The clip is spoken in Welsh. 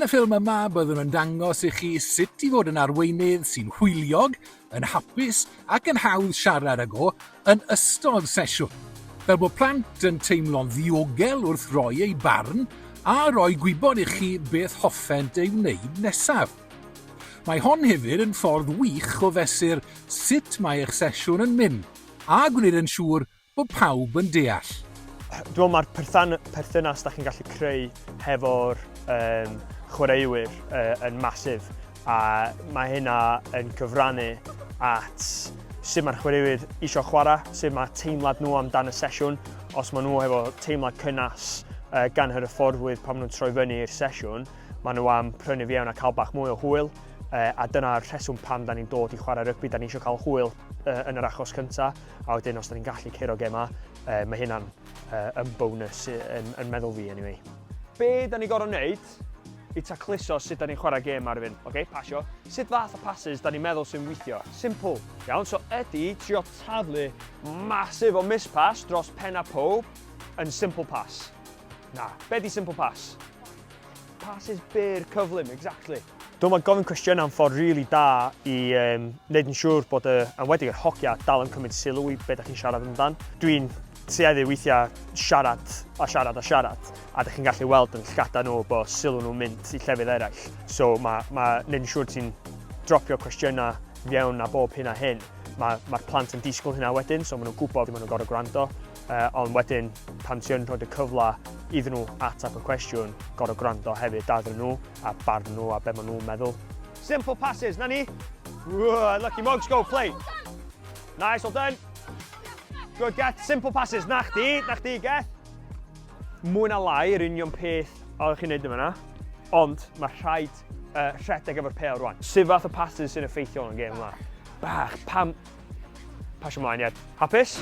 Yn y ffilm yma, byddwn yn dangos i chi sut i fod yn arweinydd sy'n hwyliog, yn hapus ac yn hawdd siarad ag o yn ystod sesiwn, fel bod plant yn teimlo'n ddiogel wrth roi eu barn a rhoi gwybod i chi beth hoffent ei wneud nesaf. Mae hon hefyd yn ffordd wych o fesur sut mae eich sesiwn yn mynd a gwneud yn siŵr bod pawb yn deall. Dwi'n meddwl mae'r perthynas da chi'n gallu creu hefo'r um, chwaraewyr uh, yn masif a mae hynna yn cyfrannu at sut mae'r chwaraewyr eisiau chwarae, sut mae teimlad nhw amdan y sesiwn. Os maen nhw hefo teimlad cynnas uh, gan yr hyfforddwyr pan maen nhw'n troi fyny i'r sesiwn, maen nhw am prynu fi mewn a cael bach mwy o hwyl. Uh, a dyna'r rheswm pam da ni'n dod i chwarae rygbi, da ni eisiau cael hwyl uh, yn yr achos cyntaf. A wedyn os da ni'n gallu curo gema, uh, mae hynna'n uh, yn bonus yn, yn meddwl fi anyway. Be da ni gorau wneud i tacluso sut da ni'n chwarae gêm Arfyn? Oce, okay, pasio. Sut fath o passes da ni'n meddwl sy'n weithio? Simple. Iawn, so ydy trio taflu massive o mispass dros pen a pob yn simple pass. Na, be di simple pass? Passes byr cyflym, exactly. Dwi'n meddwl gofyn cwestiynau yn ffordd rili really da i um, wneud yn siŵr bod y, enwedig yr hogia, dal yn cymryd sylw i beth ydych chi'n siarad amdan. Dwi'n tueddu weithiau siarad a siarad a siarad, a ydych chi'n gallu weld yn llgada nhw bod sylw nhw'n mynd i llefydd eraill. So mae, mae wneud yn siŵr ti'n dropio cwestiynau fewn a bob hyn a hyn. Mae'r mae plant yn disgwyl hynna wedyn, so maen nhw'n gwybod maen nhw'n gorfod gwrando. Uh, ond wedyn, pan ti yn rhoi y cyfle iddyn nhw ateb y cwestiwn, gorfod gwrando hefyd arnyn nhw a barn nhw a be maen nhw'n meddwl. Simple passes, na ni. Lucky Mugs, go play. Nice, well done. Good, Geth. Simple passes, na chdi, na chdi, Geth. Mwy na lai, yr union peth oeddech chi'n neud yma na. Ond mae rhaid uh, rhedeg efo'r pêl rwan. Sut fath o passes sy'n effeithiol yn gêm yma? Bach, pam, Pasio mlaen, ie. Hapus?